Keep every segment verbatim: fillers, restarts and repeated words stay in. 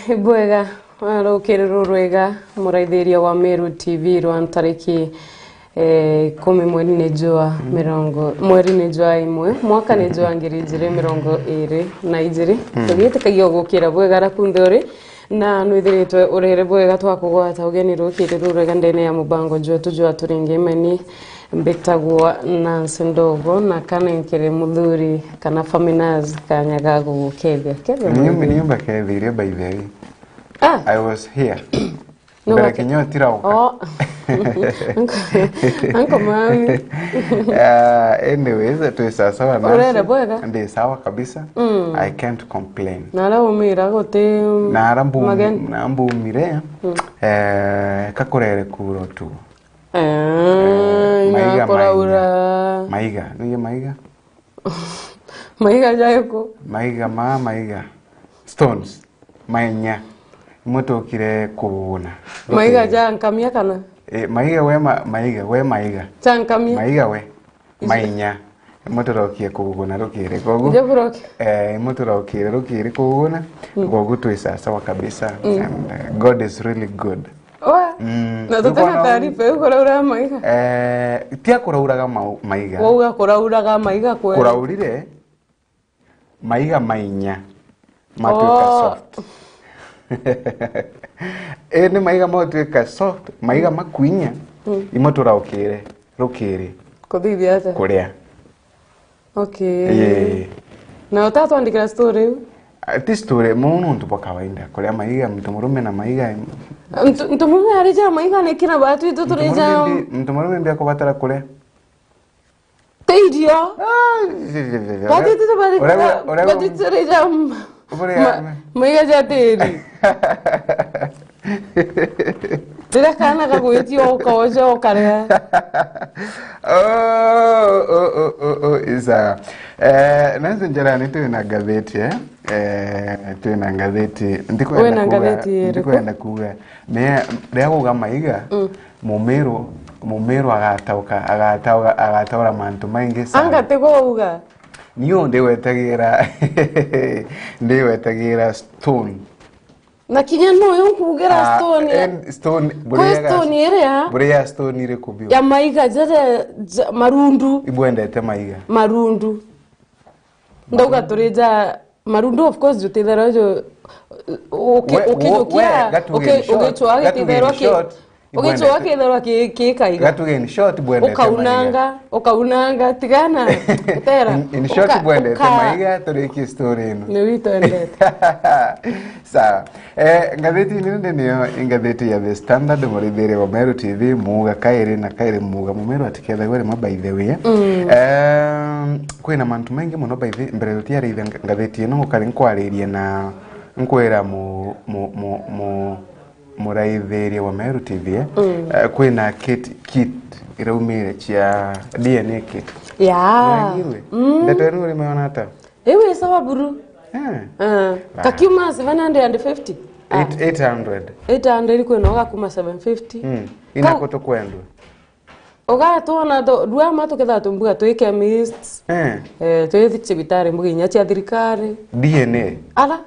Ibwega, rukiri rurwega, muraithiria wa Meru T V rwa ntariki, eh, ikumi mweri ni jwa mirongo, mweri ni jwa imwe, mwaka ni jwa ngiri ijiri mirongo iri na ijiri. Tugitikagia ugukira bwega ara kunthe uri, na nwithiritwe urere bwega twakugwata ugeni rukiri rurwega ndene ya mubango jwetu jwa Turinge Imeni. Mbitagwa Nancy Ndogo, na kana nkiri muthuri kana Faminas kanya ga gugukethia. Kethia. Ni, ni mbakethirie by the way. Ah. I was here. Mbere kinya utirauka. Oh. Anko, anko mami. Ah, anyways, twi sawa na urere bwega? Ndi sawa kabisa. Mm. I can't complain. Na ara umira guti mageni? Na ara mbu-, na mbumire, mm, eh, kakurere kuro tu. Eh, eh, maiga, maiga. Maiga. Nuye maiga? Maiga jaiku? Maiga ma, maiga. Stones. Mainya. Imwe tukire kuguna. Maiga ja nkamia kana? Eh, maiga we ma-, maiga, we maiga. Ja nkamia? Maiga we. Mainya. Imwe turokie kuguna rukiri. Kogu, eh, imwe turokire rukiri kuguna. Mm. Kogu twi sawa sawa kabisa. Mm. And, uh, God is really good. Wa? Mm. Na tutena taarifa iu kuraura maiga? Eh, tia kurauraga mau-, maiga. Wauga kurauraga maiga kweli? Kuraurire maiga mainya. Matuika soft. Eh, ni maiga matuika soft, maiga makwinya. Mm. Imwe turaukire rukiri. Kuthithia atia? Kuria. Okay. Ii. Na utatwandikira story iu? Ah, ti story, mu nuntu bwa kawaida. Kuria maiga, muntu murume na maiga. Muntu, muntu murume ari ja maiga ni kina batu itu turi ja. Muntu murume mbi-, muntu murume mbi akubatara kuria. Ti irio. Ah, batu itu bari uria, uria, batu turi ja m-, uria ma-, maiga ja tiri. Riria kana gagwitia ukoja ukaria. Oh, oh, oh, oh, oh, isa. Eh, Nancy Njerani, twina ngatheti, eh? Eh, twina ngatheti. Ndikwenda kuuga, ngatheti iriku? Ndikwenda kuuga. Me, riria kuuga maiga, mm, mumiru, mumiru agatauka, agatauka, agataura mantu maingi sana. Anga ti kuuga? Niu ndiwetagira, ndiwetagira stone. Na kinya noyo nkugira, ah, stone ya, en-, stone, kwi buria ya stone iria buria ya stone iriku biu? Ya maiga jaria ja, marundu. Ibwendete maiga? Marundu. Ndauga turi ja marundu, of course, jutitherwa ju-, uki-, we, ukijukia, we, gatuge uki-, in short, ugicwa gatuge in gititherwa ki-, short, ibwendete. Ugicwa gititherwa ki-, ki kaiga. Gatuge in short, bwendete maiga. Ukaunanga, ukaunanga, tigana, tera. In, in short, uka-, bwendete uka-, maiga, turikie story ino. Ni witwendete. Sawa. Eh, ngatheti ino ndi niyo i ngatheti ya The Standard, murithiria wa Meru T V, muuga kairi na kairi muuga mumeru atikethagwa rimwe, by the way. Mm. Ehm, kwina mantu maingi muno by the, mbere tutiariithia nga-, ngatheti ino, ngukari nkwaririe na nkwira mu-, mu-, mu-, mu-, muraithiria wa Meru T V, eh? Mm. Eh, kwina kit, kit iraumire cia D N A kit. Yeah. Niraigirwe? Mm. Ndeto ino urimeona ata? Iu i sawa buru. Eh. Eh. Ah. Kakiuma seven hundred and fifty? Ah. Eight, eight hundred. Eight hundred kwina ugakuma seven fifty. Mm. Ina kau-, kutu kwendwa. Ugatwona tho-, ndua ma tuketha tumbuga twi chemists. Eh. Eh, twi cibitari mbuga inya cia thirikari. D N A. Ala.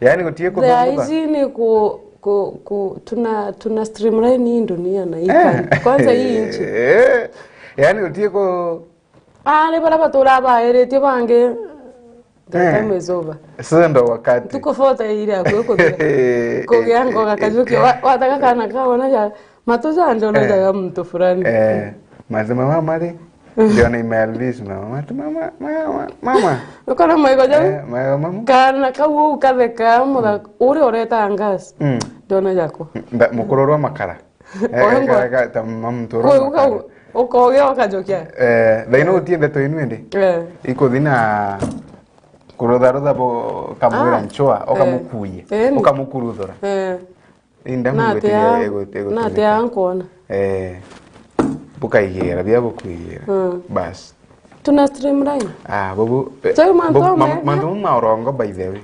Yaani gutie kuthugutha. Thaa ici ni ku, ku, ku, tuna, tuna streamline hii dunia na hii, eh, country. Kwanza hii nchi. Eh. Yaani gutie ku- Ah, ni baria baturaga bairitie bangi. The, eh, time is over. Sasa ndo wakati. Ntuku forty iri akuo kuthira. Kugia ngoga Kajukia. Wa-, wathaga kana kau na ja, matu ja njo na, eh, jaga muntu fulani. Eh, mathima mama ri? Ndiona email this mama. Matu mama, mama, mama. Ukona maigo jau? Eh, maigo mama. Kana kau uu katheka, mutha-, uria ureta gas. Mm. Ndiona jako. Nda-, mukuru rwa makara. Eh, wangwa. Ka-, ka-, ta mamu toro. Kwe uka-, makara. Ukogia ukajokia. Eh, thaino utie ndeto inu indi. Eh. Ikuthi na kurutharutha bo kamwira, ah, nchwa, eh, ukamukuie. Eh, ni. Ukamukuruthura. Eh. Inda natia, iguti-, iguti-, natia nkuona. Eh. Bukaigira, bia bukuigira. Mm. Bas. Tuna streamline. Ah, bubu, eh, mantu ma urongo, by the way.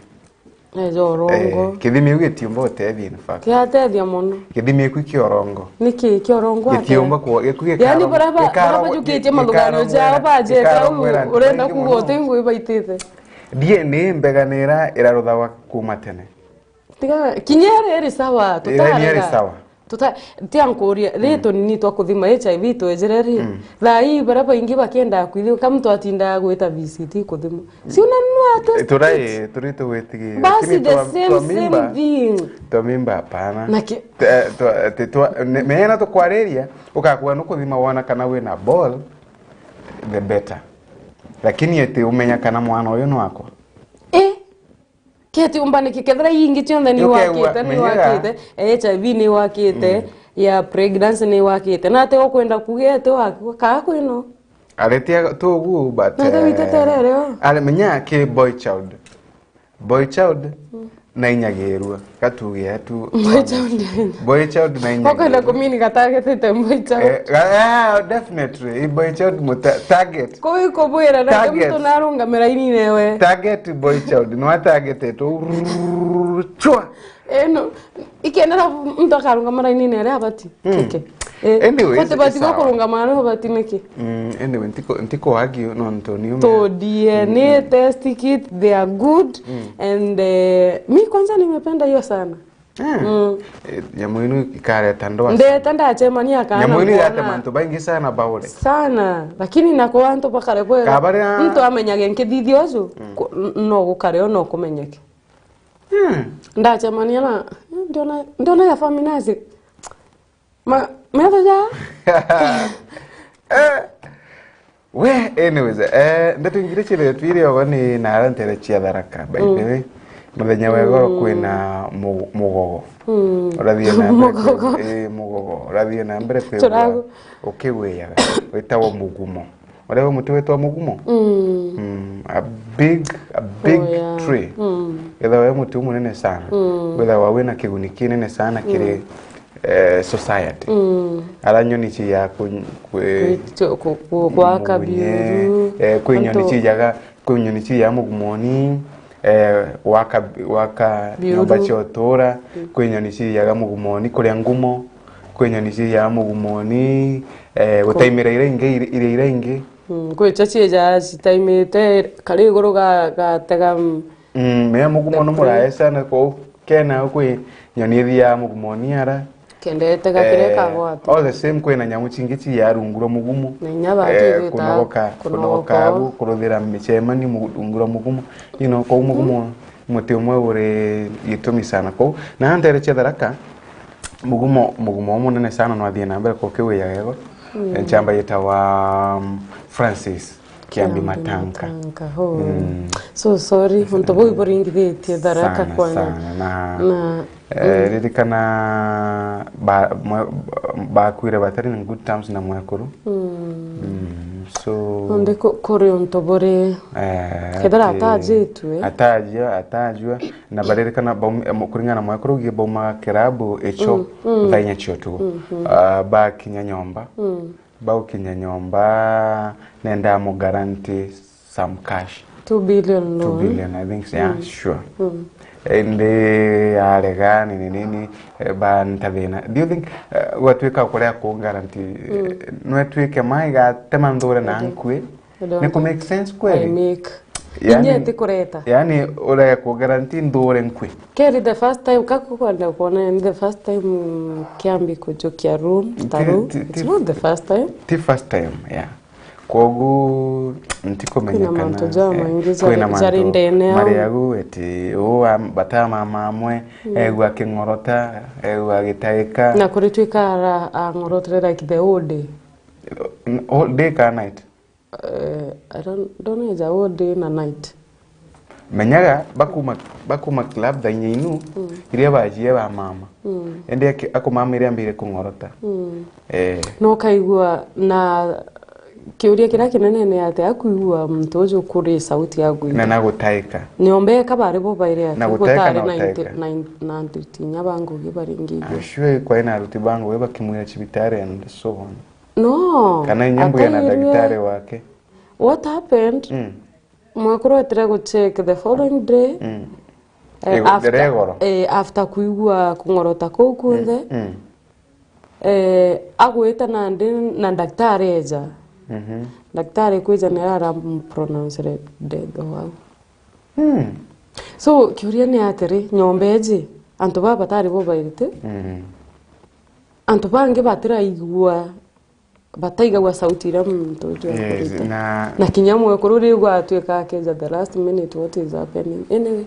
Eh, ja urongo. Eh, kithimi iu gitiumba utethia, in fact. Kiatethia mono. Kithimi iku kia urongo. Niki kia urongo atia? Gitiumba ku-, giku gikaro-, yani, bara ba-, gikaro-, bara bajukitie gikaro mathuganio jao, bajeta gikaro u-, urenda kuuga uti ngui baitite. D N A mbega ni ira iraruthawa kuma tene. Tiga, kinya iri, iri sawa, iri, iri tutarega. Sawa. Tuta-, tia nkuria, ri tunini twa kuthima H I V twejire ri? Mm. Thaa ii baria baingi bakiendaa kwithirwa, ka muntu atindaa gwita V C T kuthimwa. Si unanua test kit? Turai, turi tugwitigiria. Basi lakini the twa-, same, twamimba, same thing. Twamimba hapana. Na ki- Te-, twa-, te-, twa-, ne-, meena tukwariria, ukakuga nukuthima wona kana wina ball, the better. Lakini eti umenya kana mwana uyu ni wakwa. Eh? Keti umbaniki kethira ingi cionthe ni wakite, ni wakite, H I V ni wakite, ya pregnancy ni wakite. Na ati ukwenda kuuga ati wakua, kaa kwino. Aretia tugu, but, na ati eh, witeterere o. Are menya ki boy child. Boy child, mm, na inyagirua. Gatuge tu. Boy child. Boy child na inyagirua. Wakwenda kumini gatagetete boy child. Eh, ah, definitely. I boy child muta-, target. Kuu ikubwira na target. Muntu narungamira inine we. Target boy child. No target tu. Chua. Eh, no. Ikenera muntu akarungama raini-ini aria abati. Mm. Keke. Eh, anyway, kote bati sawa. Kurungama aria abati niki? Mm, anyway, ntiko, ntiko argue nontu ni ume. To D N A test kit, they are good. Mm. And, eh, mi kwanza nimependa hiyo sana. Eh. Mm. Eh, nyamu inu ikareta ndoa. Ndeta ndachemania akana. Nyamu inu igate mantu baingi sana baure. Sana, lakini nako antu bakare kwega. Kabaria muntu amenyage nkithithia uju, mm, ku-, n-, no gukare o no kumenyeke. Hmm. Ndachemania na, ndiona, ndiona ya family nasi. Ma, metho ja. Eh. We, anyways, eh, ndeto ingire chile twire ogo ni na ara ntere cia Tharaka, by the way. Muthenya wa igoro kwina mu-, mugogo. Mm. Urathie na mbere kwi-, eh, mugogo. Urathie na mbere kwigua ukigwiaga. Witagwo mugumo. Uria wi muti witwa mugumo? Mm. Mm, a big, a big tree. Mm. Ethawa wi muti umunene sana. Mm. Withawa wina kiguni kinene sana kiri, eh, society. Mm. Ara nyoni ciijaga ku-, kwi-, kwi-, ku-, ku-, gwaka mugunye, biuru, eh, kwi nyoni antu ciijaga, kwi nyoni ciijaga mugumoni, eh, gwaka, gwaka nyomba cia utura, mm, kwi nyoni ciijaga mugumoni kuria ngumo, kwi nyoni ciijaga mugumoni, eh, gutaimira iria ingi, iria, iria ingi. Mm, kwicha ciija citaimite, kari iguru ga-, gatega, mm. Mm, mea mugumo no murae sana kuu, kena kwi nyoni ithiaga mugumoni ara. Kenda itega kiria, eh, ikagwata. All the same, kwina nyamu cingi ciijaga rungu rwa mugumo. Na inya bati, eh, gwita kunogoka, kunogoka, kunogoka agu, kuruthira micemani mu-, rungu rwa mugumo. You know, kuu mugumo, mm, muti umwe uri gitumi sana kuu. Na ntere cia Tharaka, mugumo, mugumo umunene sana nwathie na mbere kukiwiaga igoro. Mm. Nchamba yitawa, um, Francis Kiambi Matanka. Matanka, oh. Mm. So sorry, untu buu iburingithitie Tharaka sana, kwanyu. Sana, na, na, eh, mm, ririkana ba-, mwe-, bakuire batari in good terms na mwekuru. Mm. Mm, so nandi ku-, kuri untu buri, eh, kethira ati-, atajitue. Atajua, atajua. Na baririkana baum-, em, kuringana na mwekuru ugie baumaga kirabu icho, mm, mm, thaa inya cia utuku. Mhm. Ah, bakinya nyomba. Mm. Baukinya nyomba, nenda mu guarantee some cash. Two billion loan. Two billion, I think, yeah, mm, sure. Mm. Indi arega, nini, nini, eh, bantathina. Do you think, eh, gwatuika kuria ku guarantee, mm, eh, nwetwike mai gatema nthure na nkui? Ni ku make sense kweli? I make. Yani, inya ti kureta. Yani, urege ku guarantee nthure nkui. Keri the first time, kaku kwenda kuona, ni the first time, mm, Kiambi kujukia room, ta room. Ti, ti, it's not the first time. Ti first time, yeah. Kwogu, ntikumenya kana, kwina mantu jamaingi, eh, jari, kwina mantu jari ndene au. Mari agu, eti, uu, am-, bata mama amwe, mm, egua aking'orota, egua agitaika. Na kuri twikara ang'orotere, like, the whole day? Whole day ka night? Eh, I don't, ndona eja whole day na night. Menyaga, bakuma, bakuma club thaa inya inu, mm, iria bajie ba mama. Mm. Indi aki-, akumama iria ambire kung'orota. Mm. Eh. No ukaigua na kiuria kiria kinene ni ati akwigua muntu uju kuri sauti ya gwita. Na, na gutaika. Nyomba eka bari bo bairi ati na gutaika gutari na ninety, utaika. Nine, na aruti inya ba ngugi baringi. I'm sure kwai na aruti ba ngugi bakimwira cibitari and so on. No. Kana inya mbuya na atairwe ndagitari wake. What happened? Mm. Mwekuru etire gu check the following day. Mm. Eh, igo-, after, eh, after kuigua kung'orota kuu kunthe. Mm. Eh, agwita nandi na ndagitari eja. Mhm. Ndagitari kwija ni ara pronounce dead o au. Hmm. So, kiuria ni atiri, nyomba iji, Antu baa batari bo bairite. Mm. Antu bangi batiraigua, bataigagua sauti iria muntu uju Yes, akurite. na Na kinya mwekuru riu gwatuika akeja the last minute what is happening. Anyway,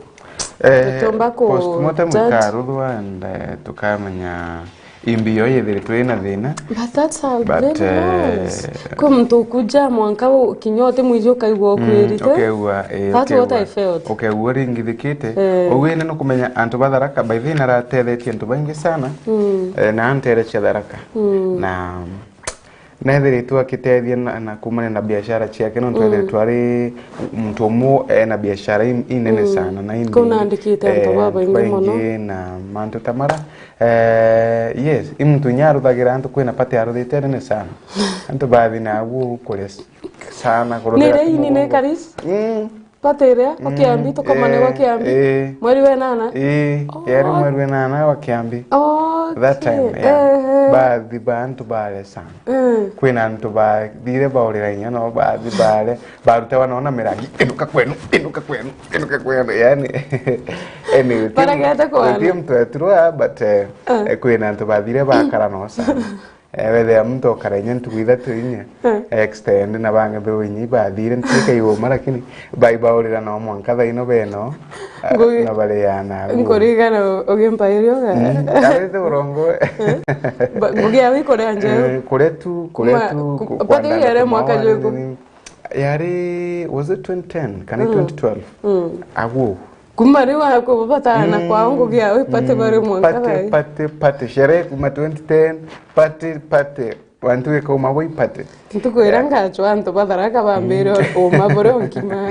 Eh, tukiomba ku postmortem judge. ikaruthwa and, eh, tukamenya imbi yo yithiritwe ina thina. But that's how But, brain eh, works. Kwi muntu ukuja mwanka u-, kinya uti mwiji ukaigua Mm, ukwirite. ukeigua, eh, That's what ukeigua, I felt. ukeigua ringithikite. Eh. Ugwine nukumenya antu ba Tharaka, by the way, naratethetie antu baingi sana. Mm. Eh, na antere cia Tharaka. Mm. Na nethiritwe akitethia na, na kumania na biashara ciake, nontu Mm. ethiritwe ari muntu umwe ena biashara in-, inene Mm. sana na indi, Kuu naandikite antu eh, babaingi antu mono. baingi na mantu ta mara. Eh, yes, i muntu inya aruthagira antu, kwina party aruthite nene sana. Antu bathi na agu kuria s-, sana kuruthira Nire ini mugongo. nekaris? Mm. Party iria, kwa Mm, Kiambi, tukomane gwa eh, Kiambi. eh. Mweri wa inana? Eh, Oh, yari mweri wa inana wa Kiambi. Okay. That time, yeah. Eh, eh. Bathi ba antu bare sana. Mm. Kwina antu bathire baurira inya no bathi bare, barutawa no na mirangi, "Inuka kwenu, inuka kwenu, inuka kwenu." Yani, anyway, Baragete kwana. utie mtu etirwa, but, eh, Ah. eh, kwina antu bathire bakara no sana. Eh, wethira muntu okara inya ntuku ithatu inya, Eh. extend na bangi beu inya ibathire, ntikai uma, lakini bai baurira no mwanka thaino beno, eh, Ngugi-, na bariana agu. Nkurigana u-, ugimpairi uga? Mm, arete urongo. Eh? Ba-, ngugi yawe ikuria njeu? Eh, kuria tu, kuria Ma-, tu, ku-, ku-, bati kwandana yare mwaka kumawani juku? nini. Yari, was it twenty ten? Kana Mm. twenty twelve? Mm. Agu. Kuma riu akubatana Mm, kwao ngugi yao ipate mm, bari mwanka party, bai. party, party. Sherehe kuma twenty ten, party, party. Wantu ikauma bo ipate. Ntuku iria Eh. ngachwa antu ba Tharaka bambire Mm. uma buria unkimana.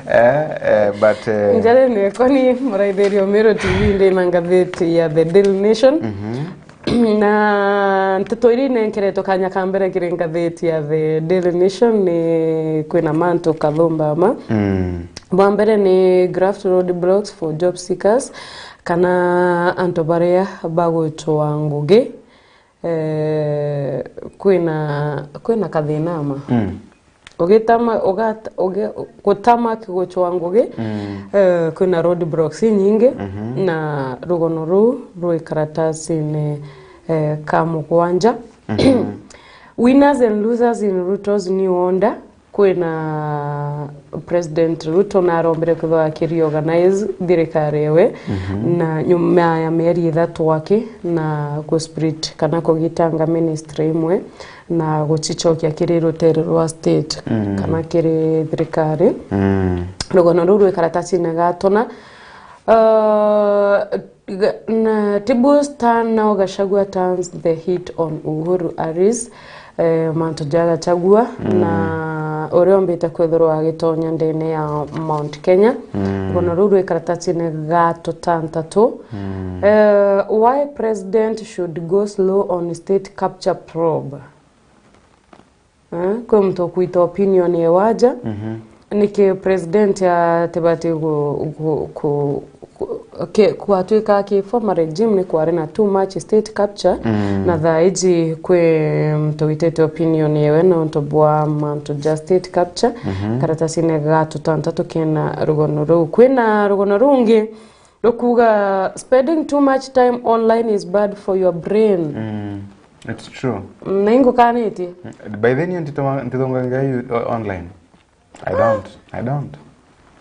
Eh, eh, but, eh, Njare nekwa ni muraithiria Meru T V ndi na ngatheti ya The Daily Nation. Mhm. Na nteto iria inenkeretwe kanya ka mbere kiri ngatheti ya The Daily Nation ni kwina mantu kathumba ama. Mm. Bwa mbere ni graft road blocks for job seekers, kana antu baria bagwitwa ngugi, eh, kwina, kwina kathina ama. Mm. Ugitama, ugata-, ugi-, gutama kiguchwa ngugi, Mm. eh, kwina road blocks inyingi, Mhm. na rugono ruu rwi karatasini, eh, ka mugwanja. Mhm. Winners and losers in Ruto's new order, kwina President Ruto narombire kwithirwa akireorganize thirikari ewe, Mhm. na nyuma ya mieri ithatu aki na ku split kana kugitanga ministry imwe, na gucicokia kiri rutere rwa state Mm. kana kiri thirikari. Mm. Rugono ruu rwi karatasine gatona. Uh, ga-, na Tibus turn now, Gachagua turns the heat on Uhuru Harris. Eh, mantu ja Gachagua Mm. na uria ombite kwithirwa agitonya ndene ya Mount Kenya. Mm. Rugono ruu rwi karatasine gatu tantatu. Mm. Eh, why president should go slow on state capture probe? Eh, kwi muntu ukwita opinion ye waja, Mhm. niki president atibati gu-, gu-, ku-, ku-, ke-, kwatwika ki former regime ni kwari na too much state capture, Mm. na thaa iji kwi muntu witite opinion yewe nontu bwa mantu ja state capture, Mhm. karatasine gatu tantatu kena rugono ruu. Kwina rugono rungi rukuga, "Spending too much time online is bad for your brain." Mm, it's true. Na ingukanitie? By the way, ntitoma-, ntithongangia you o-, online. I don't. I don't.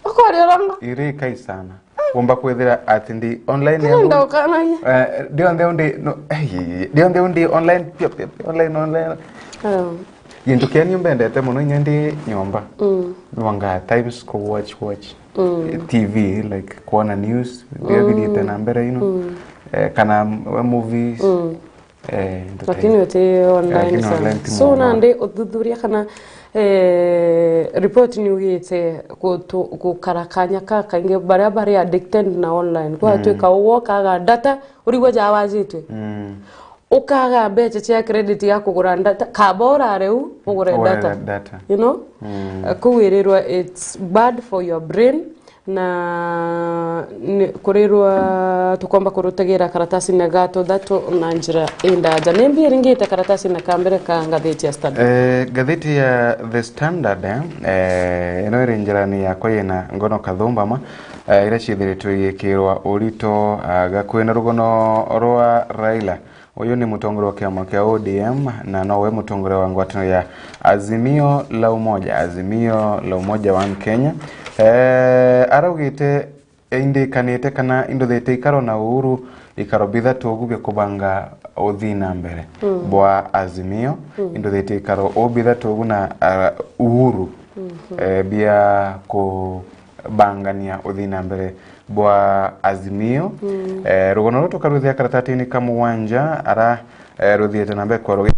Ukori urongo? Iri kai sana. Womba kwithira ati ndi online Kana yaku. Ndaukanagia? Eh, ndi on the undi, no, eh, ye, ye, ye. Ndi on the undi online, pio, pio, pio, online, online. Oh. Gintu kia niu mbendete muno inya ndi nyomba. Mm. Nwanga times ku watch, watch. Mm. Eh, T V, like, kuona news, biria Mm. bithiite na mbere, you know. Mm. Eh, kana m-, movies. Mm. Eh, entertainment. Lakini uti online Lakini sana. Online ti So, mono. Nandi uthuthuria kana, eh, report ni ugite gutu-, gukara kanya ka kaingi baria bari addicted na online. Gwatuika Mm. ugwo ukaga data, urigwa jawajitwe. Mm. Ukaga mbeca cia credit ya kugura data, kaba urare u, ugure Ugure data. data. You know? Mm. Eh, kuu irirwa it's bad for your brain, na ni, kurirwa tukomba kurutegera karatasine gatu thatu na njira indaja. Ni mbi iringite karatasine ka mbere ka ngathiti ya Standard? Eh, ngathiti ya The Standard, eh, eh, ino iri njirani yakwa yina Ngono Kathumbama. eh, iria ciithiritwe igikirwa urito, ah, gakui na rugono rwa Raila. Uyu ni mutongoria wa kiama kia O D M na nowe mutongoria wa ngwataniro ya Azimio la Umoja, Azimio la Umoja One Kenya. Eh, araugite, eh, indikanite kana indothite ikaro na Uhuru, ikaro bithatu ugu bia kubanga uthii na mbere bwa Azimio, indothite ikaro u bithatu ugu na, ah, Uhuru, eh, bia kubangania uthii na mbere bwa Azimio. Eh, rugono ruu tukaruthia karatatini ka mugwanja ara, eh, ruthiite na mbere kwarwa